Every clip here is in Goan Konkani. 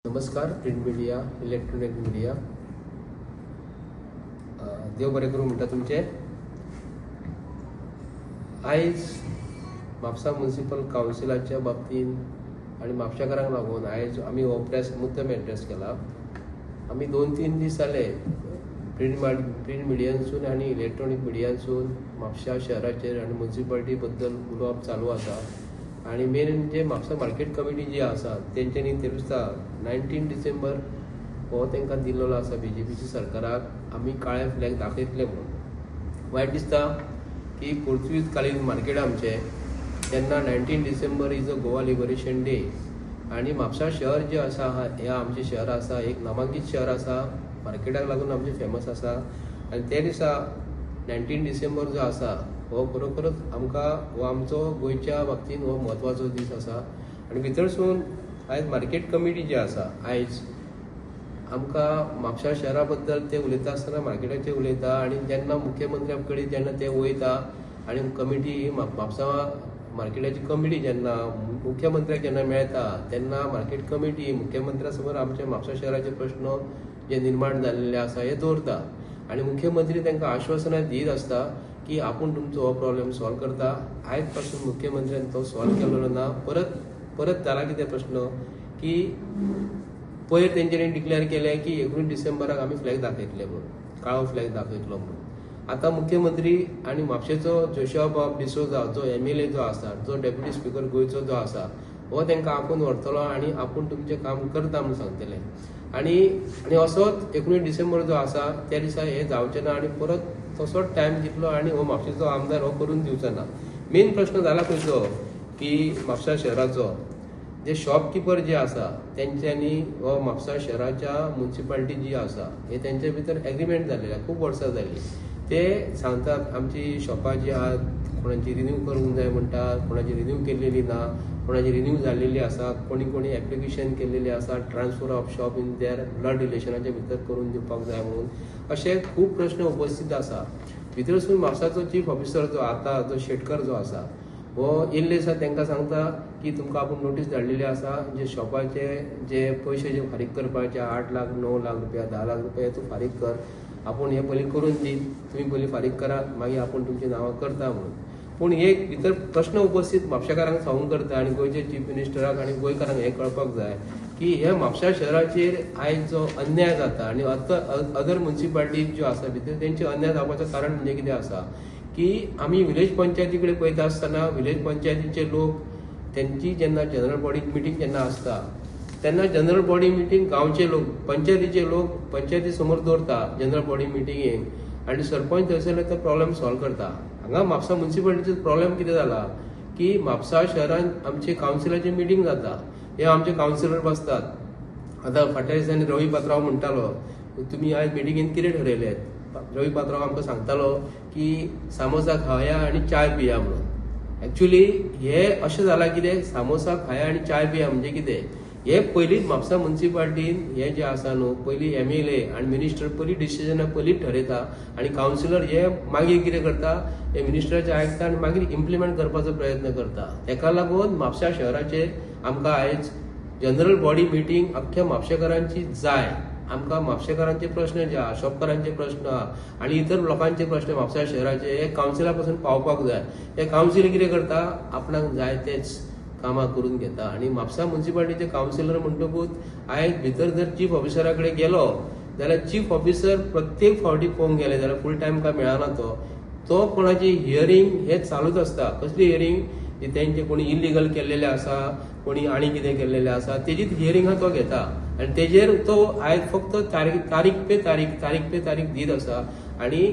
नमस्कार. प्रिंट मिडिया, इलेक्ट्रॉनिक मिडिया, देव बरें करूं म्हणटा तुमचें. आयज म्हापसा म्युनिसिपल कावन्सिलाच्या बाबतीन आनी म्हापशेकारांक लागून आयज आमी हो प्रेस मुद्दम एड्रेस केला. आमी 2-3 दीस जाले प्रिंट मिडियांसून आनी इलेक्ट्रॉनीक मिडियांसून म्हापशा शहराचेर आनी म्युनिसिपालिटी बद्दल उलोवप चालू आसा. आनी मेन म्हणजे म्हापसा मार्केट कमिटी जी आसा तेंच्यांनी ते दिसा 19 डिसेंबर हो तांकां दिल्लो आसा बीजेपीच्या सरकाराक, आमी काळे फ्लॅग दाखयतले म्हणून. वायट दिसता की पोर्तुगीज कालीन मार्केट आमचें, तेन्ना 19 December is a Goa liberation day आनी म्हापसा शहर जें आसा हें आमचें शहर आसा, एक नामांकीत शहर आसा, मार्केटाक लागून आमचें फेमस आसा. आनी ते दिसा 19 डिसेंबर जो आसा हो खरोखरच आमकां हो आमचो गोंयच्या बाबतीन हो म्हत्वाचो दीस आसा. आनी भितरसून आयज मार्केट कमिटी जी आसा, आयज आमकां म्हापशा शहरा बद्दल ते उलयता आसतना मार्केटाचेर उलयता आनी जेन्ना मुख्यमंत्र्या कडेन जेन्ना ते वयता आनी कमिटी म्हापसा मार्केटाची कमिटी जेन्ना मुख्यमंत्र्याक जेन्ना मेळटा तेन्ना मार्केट कमिटी मुख्यमंत्र्या समोर आमच्या म्हापसा शहराचे प्रश्न जे निर्माण जाल्ले आसा हे दवरता आनी मुख्यमंत्री तांकां आश्वासनां दीत आसता की आपूण तुमचो हो प्रॉब्लेम सॉल्व करता. आयज पासून मुख्यमंत्र्यान तो सॉल्व केलेलो ना. परत परत जाला कितें प्रश्न की पयर तेंच्यांनी डिक्लेअर केलें की 19 डिसेंबराक आमी फ्लॅग दाखयतले म्हणून, काळो फ्लॅग दाखयतलो म्हणून. आतां मुख्यमंत्री आनी म्हापशेचो जोशुआ डिसोजा जो MLA जो आसा, जो डेप्युटी स्पिकर गोंयचो जो आसा, हो तांकां आपोवन व्हरतलो आनी आपूण तुमचें काम करता म्हणून सांगतले. आनी आनी असोच 19 डिसेंबर जो आसा त्या दिसा हें जावचें ना आनी परत तसोच टायम दितलो आनी हो म्हापशेचो आमदार हो करून दिवचो ना. मेन प्रश्न जाला खंयचो की म्हापसा शहराचो जे शॉपकिपर जे आसा तेंच्यांनी हो म्हापसा शहराच्या म्युनिसिपालिटी जी आसा हे तेंच्या भितर एग्रीमेंट जाल्लें, खूब वर्सां जालीं. ते सांगतात आमची शॉपां जी आहात कोणाची रिन्यू करूंक जाय म्हणटा, कोणाची रिन्यू केल्लेली ना, कोणाची रिन्यू जाल्लेली आसा, कोणी कोणी एप्लिकेशन केल्लेली आसा transfer of shop in their blood रिलेशनाच्या भितर करून दिवपाक जाय म्हणून. अशे खूब प्रश्न उपस्थीत आसा. भितरसून म्हापसाचो चीफ ऑफिसर जो आतां जो शेटकर जो आसा हो येयल्ले दिसा तांकां सांगता की तुमकां आपूण नोटीस धाडलेली आसा, जे शॉपाचे जे पयशे जे फारीक करपाचे 8 लाख 9 लाख रुपया 10 लाख रुपया तूं फारीक कर, आपूण हे पयलीं करून दी, तुमी पयलीं फारीक करात मागीर आपूण तुमचीं नांवां करता म्हणून. पूण एक भितर प्रश्न उपस्थीत म्हापशेकारांक सांगूंक करता आनी गोंयचे चीफ मिनिस्टराक आनी गोंयकारांक हें कळपाक जाय की हे म्हापशा शहराचेर आयज जो अन्याय जाता आनी अदर म्युनिसिपालिटी ज्यो आसा भितर तेंचे अन्याय जावपाचें कारण म्हणजे कितें आसा की आमी विलेज पंचायती कडेन पळयता आसतना विलेज पंचायतीचे लोक तेंची जेन्ना जनरल बॉडी मिटींग जेन्ना आसता तेन्ना जनरल बॉडी मिटींग गांवचे लोक पंचायतीचे लोक पंचायती समोर दवरता जनरल बॉडी मिटींगेक आनी सरपंच थंयसरले तो प्रॉब्लेम सॉल्व करता. हांगा म्हापसा म्युनिसिपालिटीचो प्रॉब्लेम कितें जाला की म्हापसा शहरांत आमचे कावन्सिलाची मिटींग जाता, हे आमचे कावन्सिलर बसतात. आतां फाटल्या दिसांनी रवी पात्रांव म्हणटालो तुमी आयज मिटिंगेन कितें ठरयलें, रवी पात्रांव आमकां सांगतालो की सामोसा खावया आनी चाय पिया म्हणून. एक्चुली हे अशें जालां कितें सामोसा खाया आनी चाय पिया म्हणजे कितें, हे पयलींच म्हापसा म्युनिसिपालिटीन हे जे आसा न्हू पयलीं MLA आनी मिनिस्टर पयलीं डिसिजनां पयलींच ठरयता आनी कावन्सिलर हे मागीर कितें करता हे मिनिस्टराचें आयकता आनी मागीर इम्प्लिमेंट करपाचो प्रयत्न करता. तेका लागून म्हापशा शहराचेर आमकां आयज जनरल बॉडी मिटींग अख्ख्या म्हापशेकारांची जाय. आमकां म्हापशेकारांचे प्रश्न जे आहा, शॉपकारांचे प्रश्न आहा आनी इतर लोकांचे प्रश्न म्हापसा शहराचे हे कावन्सिला पासून पावपाक जाय. हे कावन्सील कितें करता आपणाक जाय तेच कामां करून घेता आनी म्हापसा म्युनिसिपालिटीचे कावन्सिलर म्हणटकूच आयज भितर जर चीफ ऑफिसरा कडेन गेलो जाल्यार चीफ ऑफिसर प्रत्येक फावटी पळोवंक गेले जाल्यार फूल टायम काय मेळना, तो कोणाची हियरींग हे चालूच आसता. कसली हियरींग तेंचे कोणी इलिगल केल्लेले आसा, कोणी आनी कितें केल्लेलें आसा तेजीच हियरिंगां तो घेता आनी तेजेर तो आयज फक्त तारीख पे तारीख तारीख पे तारीख दीत आसा. आनी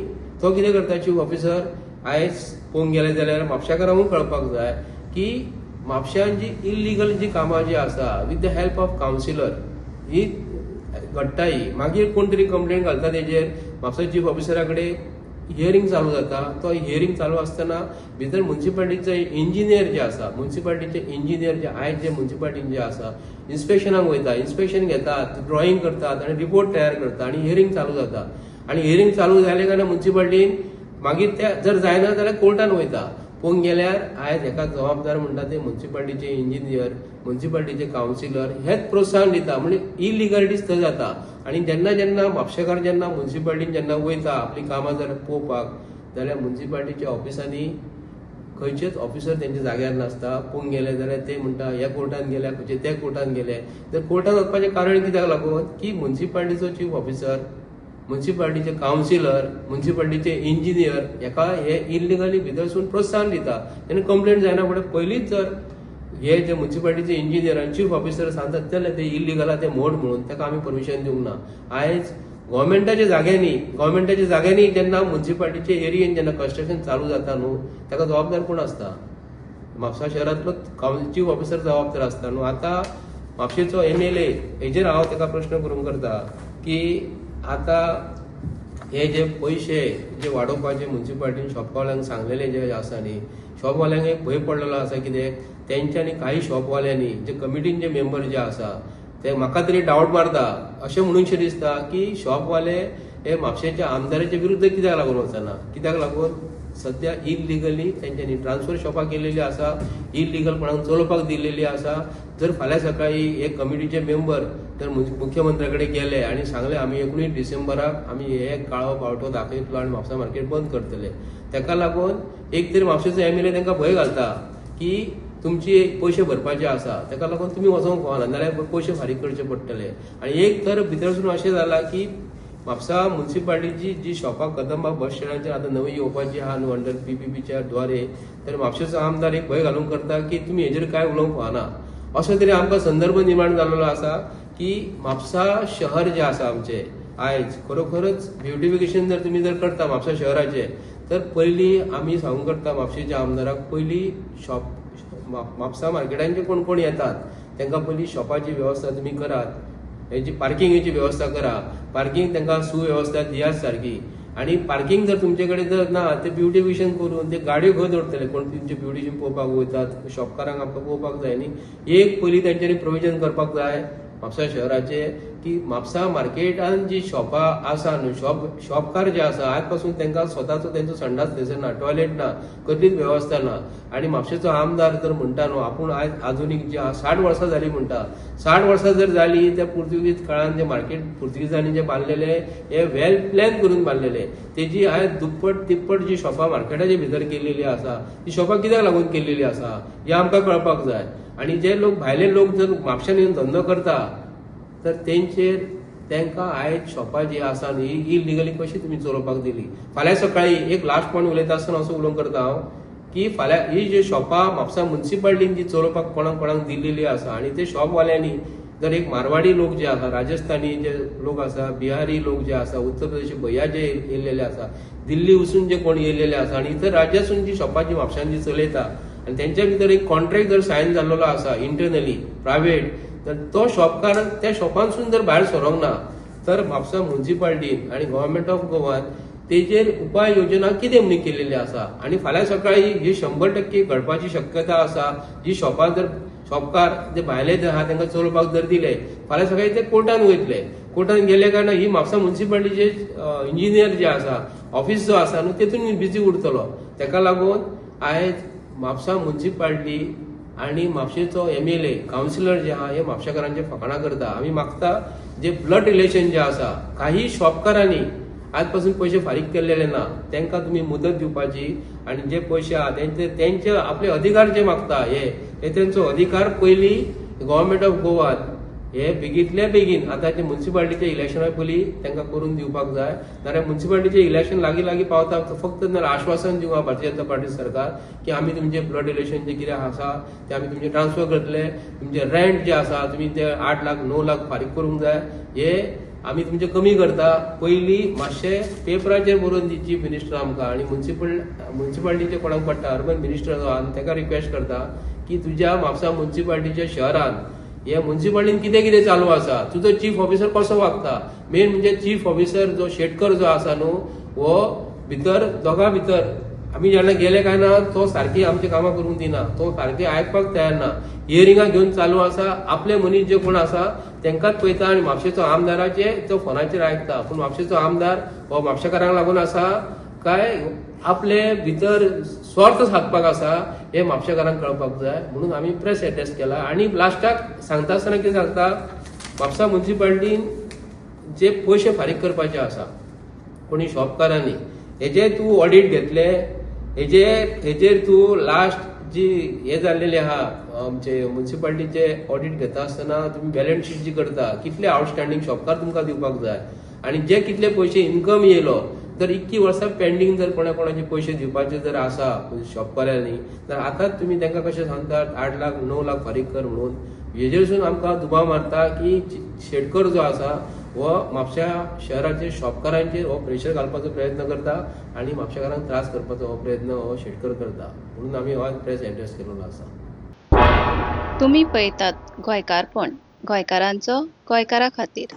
तो कितें करता चीफ ऑफिसर आयज पळोवंक गेले जाल्यार म्हापशेकारांकूय कळपाक जाय की म्हापश्यान जी इलिगल जी कामां जी आसा with the help of councillor ही घडटा ही. मागीर कोण तरी कंप्लेन घालता तेजेर, म्हापसा चीफ ऑफिसरा कडेन हियरींग चालू जाता. तो हियरींग चालू आसतना भितर म्युनिसिपालिटीचे इंजिनियर जे आसा, म्युनिसिपालिटीचे इंजिनियर जे आयज जे म्युनिसिपालिटीन जे आसा इन्स्पेक्शनाक वयता, इन्स्पेक्शन घेतात, ड्रॉइंग करतात आनी रिपोर्ट तयार करता आनी हियरींग चालू जाता. आनी हियरींग चालू जालें काय म्युनिसिपालिटीन मागीर ते जर जायना जाल्यार कोर्टान वयता. पळोवंक गेल्यार आयज हेका जबाबदार म्हणटा ते मुन्सिपाल्टीचे इंजिनियर, मुन्सिपाल्टीचे कावन्सिलर हेच प्रोत्साहन दिता, म्हणजे इलिगलिटीज थंय जाता. आनी जेन्ना जेन्ना म्हापशेकार जेन्ना मुन्सिपाल्टीन जेन्ना वयता आपली कामां जर पळोवपाक जाल्यार मुन्सिपाल्टीच्या ऑफिसांनी खंयचेच ऑफिसर तेंच्या जाग्यार नासता. पळोवंक गेले जाल्यार ते म्हणटा ह्या कोर्टान गेल्या, खंयचे त्या कोर्टान गेले. तर कोर्टान वचपाचें कारण कित्याक लागून की मुन्सिपाल्टीचो चीफ ऑफिसर, मुन्सिपाल्टीचे कावन्सिलर, मुन्सिपाल्टीचे इंजिनियर हेका हे इलिगली भितरसून प्रोत्साहन दिता. तेन्ना कंप्लेंट जायना फुडें पयलींच जर हे जे मुन्सिपाल्टीचे इंजिनियर आनी चीफ ऑफिसर सांगतात जाल्यार ते इलिगल आहा ते मोड म्हणून ताका आमी परमिशन दिवंक ना. आयज गव्हर्मेंटाच्या जाग्यांनी जेन्ना मुन्सिपाल्टीचे एरियेन जेन्ना कन्स्ट्रक्शन चालू जाता न्हू ताका जबाबदार कोण आसता? म्हापसा शहरांतलो चीफ ऑफिसर जबाबदार आसता न्हू. आतां म्हापशेचो MLA हेजेर हांव ताका प्रश्न करूंक करता की आतां हे जे पयशे जे वाडोवपाचे मुन्सिपाल्टीन शॉपवाल्यांक सांगलेले जे आसा न्ही, शॉपवाल्यांक एक भंय पडलेलो आसा कितें तेंच्यांनी काही शॉपवाल्यांनी जे कमिटीन जे मेंबर जे आसा ते म्हाका तरी डावट मारता अशें म्हणूनशें दिसता की शॉपवाले हे म्हापशेच्या आमदाराच्या विरुद्ध कित्याक लागून वचना, कित्याक लागून सद्या इलिगली तेंच्यांनी ट्रान्सफर शॉपां केलेली आसा, इलिगलपणान चलोवपाक दिलेली आसा. जर फाल्यां सकाळीं हे कमिटीचे मेंबर जर मुख्यमंत्र्या कडेन गेले आनी सांगले आमी 19 डिसेंबराक आमी हे काळो बावटो दाखयतलो आनी म्हापसा मार्केट बंद करतले, ताका लागून एक तरी म्हापशेचो MLA तांकां भंय घालता की तुमची पयशे भरपाचे आसा, ताका लागून तुमी वचोंक फावना नाल्यार पयशे फारीक करचे पडटले. आनी एक तर भितरसून अशें जालां की म्हापसा मुन्सिपाल्टीची जी शॉपां कदंबा बस स्टँडाचेर आतां नवी येवपाची आहा न्हू अंडर PPPच्या द्वारे, तर म्हापशेचो आमदार एक भंय घालूंक करता की तुमी हेजेर कांय उलोवंक फावना. असो तरी आमकां संदर्भ निर्माण जाल्लो आसा की म्हापसा शहर जें आसा आमचें आयज खरोखरच ब्युटिफिकेशन जर तुमी जर करता म्हापसा शहराचें तर पयलीं आमी सांगूंक करता म्हापशेच्या आमदाराक पयलीं शॉप म्हापसा मार्केटांचे कोण कोण येतात तांकां पयलीं शॉपाची वेवस्था तुमी करात, हेजी पार्किंगेची वेवस्था करा, पार्किंग तांकां सुवेवस्था दियात सारकी. आनी पार्किंग जर तुमचे कडेन जर ना ते ब्युटिफिकेशन करून ते गाडयो खंय दवरतले, कोण तुमचे ब्युटिफिकेशन पळोवपाक वयतात शॉपकारांक आमकां पळोवपाक जाय न्ही. एक पयलीं तेंच्यांनी प्रोविजन करपाक जाय म्हापसा शहराचे की म्हापसा मार्केटान जी शॉपां आसा न्हू, शॉपकार जे आसा आज पासून तांकां स्वताचो तेंचो संडास थंयसर ना, टॉयलेट ना, कसलीच वेवस्था ना. आनी म्हापशेचो आमदार जर म्हणटा न्हू आपूण आयज आधुनीक जे 60 वर्सां जाली म्हणटा, 60 वर्सां जर जाली त्या पुर्तुगीज काळान जे मार्केट पुर्तुगीजांनी जे बांदलेले हे वेल प्लॅन करून बांदलेले, तेजी आयज दुप्पट तिप्पट जी शॉपां मार्केटाच्या भितर केलेली आसा ती शॉपां कित्याक लागून केलेली आसा हें आमकां कळपाक जाय. आनी जे लोक भायले लोक जर म्हापश्यान येवन धंदो करता तर तेंचेर तांकां आयज शॉपां जी आसा न्ही इलिगली कशी तुमी चलोवपाक दिली. फाल्यां सकाळीं एक लास्ट पॉयंट उलयता आसतना असो उलोवंक करता हांव की फाल्यां ही जी शॉपां म्हापसा मुन्सिपाल्टीन जी चलोवपाक कोणाक कोणाक दिलेली आसा आनी ते शॉपवाल्यांनी जर एक मारवाडी लोक जे आसा, राजस्थानी जे लोक आसा, बिहारी लोक जे आसा, उत्तर प्रदेश भैया जे येयलेले आसा, दिल्ली वचून जे कोण येयलेले आसा आनी इतर राज्यासून जी शॉपां जी म्हापशान जी चलयता आनी तेंच्या भितर एक कॉन्ट्रॅक्ट जर सायन जाल्लो आसा इंटरनली प्रायवेट, तर तो शॉपकार त्या शॉपांसून जर भायर सरोंक ना तर म्हापसा मुन्सिपाल्टीन आनी गव्हर्मेंट ऑफ गोवान तेजेर उपाय योजना कितें म्हणून केलेली आसा. आनी फाल्यां सकाळीं ही 100% घडपाची शक्यता आसा. जी शॉपां जर शॉपकार जे भायले जे आहा तांकां चलोवपाक जर दिले फाल्यां सकाळीं ते कोर्टान वयतले, कोर्टान गेले काय ना ही म्हापसा मुन्सिपाल्टीचे इंजिनियर जे आसा, ऑफिस जो आसा न्हू तेतून बिजी उरतलो. ताका लागून आयज म्हापसा मुन्सिपाल्टी आनी म्हापशेचो MLA councillor जे आहा हे म्हापशेकारांचे फकाणां करता. आमी मागता जे ब्लड रिलेशन जे आसा काही शॉपकारांनी आज पासून पयशे फारीक केल्लेले ना तांकां तुमी मुदत दिवपाची आनी जे पयशे आहा तेंचे तेंचे आपले अधिकार जे मागता हे तेंचो अधिकार पयलीं गव्हर्मेंट ऑफ गोवान हे बेगींतल्या बेगीन आतांचे मुन्सिपाल्टीचे इलेक्शना पयलीं तांकां करून दिवपाक जाय. नाल्यार मुन्सिपाल्टीचे इलेक्शन लागीं लागीं पावता फक्त नाल्यार आश्वासन दिवंक भारतीय जनता पार्टी सरकार की आमी तुमचे ब्लड रिलेशन जे कितें आसा ते आमी तुमचे ट्रान्सफर करतले, तुमचे रेंट जे आसा तुमी ते 8 लाख 9 लाख फारीक करूंक जाय, हे आमी तुमचे कमी करता. पयलीं मातशें पेपराचेर बरोवन दी चीफ मिनिस्टर आमकां आनी मुन्सिपाल्टीचे कोणाक पडटा अर्बन मिनिस्टर जो आहा ताका रिक्वेस्ट करता की तुज्या म्हापसा मुन्सिपाल्टीच्या शहरान हे मुन्सिपाल्टीन कितें कितें चालू आसा, तुजो चीफ ऑफिसर कसो वागता, मेन म्हणजे चीफ ऑफिसर जो शेटकर जो आसा न्हू हो भितर दोगां भितर आमी जेन्ना गेले काय ना तो सारकी आमची कामां करूंक दिना, तो सारकी आयकपाक तयार ना, हियरिंगां घेवन चालू आसा, आपले मनीस जे कोण आसा तांकांच पळयता आनी म्हापशेचो आमदाराचे तो फोनाचेर आयकता. पूण म्हापशेचो आमदार हो म्हापशेकारांक लागून आसा काय आपले भितर स्वार्थ सादपाक आसा हें म्हापशेकारांक कळपाक जाय. म्हणून आमी प्रेस एड्रेस केला. आनी लास्टाक सांगता आसतना कितें सांगता, म्हापसा मुन्सिपालिटीन जे पयशे फारीक करपाचे आसा कोणी शॉपकारांनी, हेजे तूं ऑडीट घेतले, हेजेर तूं लास्ट जी हे जाल्लेली आहा आमचे मुन्सिपालिटीचे ऑडीट घेता आसतना तुमी बॅलन्स शीट जी करता, कितले आवटस्टँडींग शॉपकार तुमकां दिवपाक जाय आनी जे कितले पयशे इन्कम येयलो जर इतकी वर्सां पेंडींग जर कोणा कोणाचे पयशे दिवपाचे जर आसा शॉपकारांनी, तर आतांच तुमी तांकां कशें सांगतात 8 लाख 9 लाख फारीक कर म्हणून. हेजेरसून आमकां दुबाव मारता की शेटकर जो आसा हो म्हापश्या शहराचेर शॉपकारांचेर हो प्रेशर घालपाचो प्रयत्न करता आनी म्हापशेकारांक त्रास करपाचो हो प्रयत्न हो शेटकर करता. म्हणून आमी हो प्रेस एड्रेस केलेलो आसा. तुमी पळयतात गोंयकारपण, गोंयकारांचो गोंयकारा खातीर.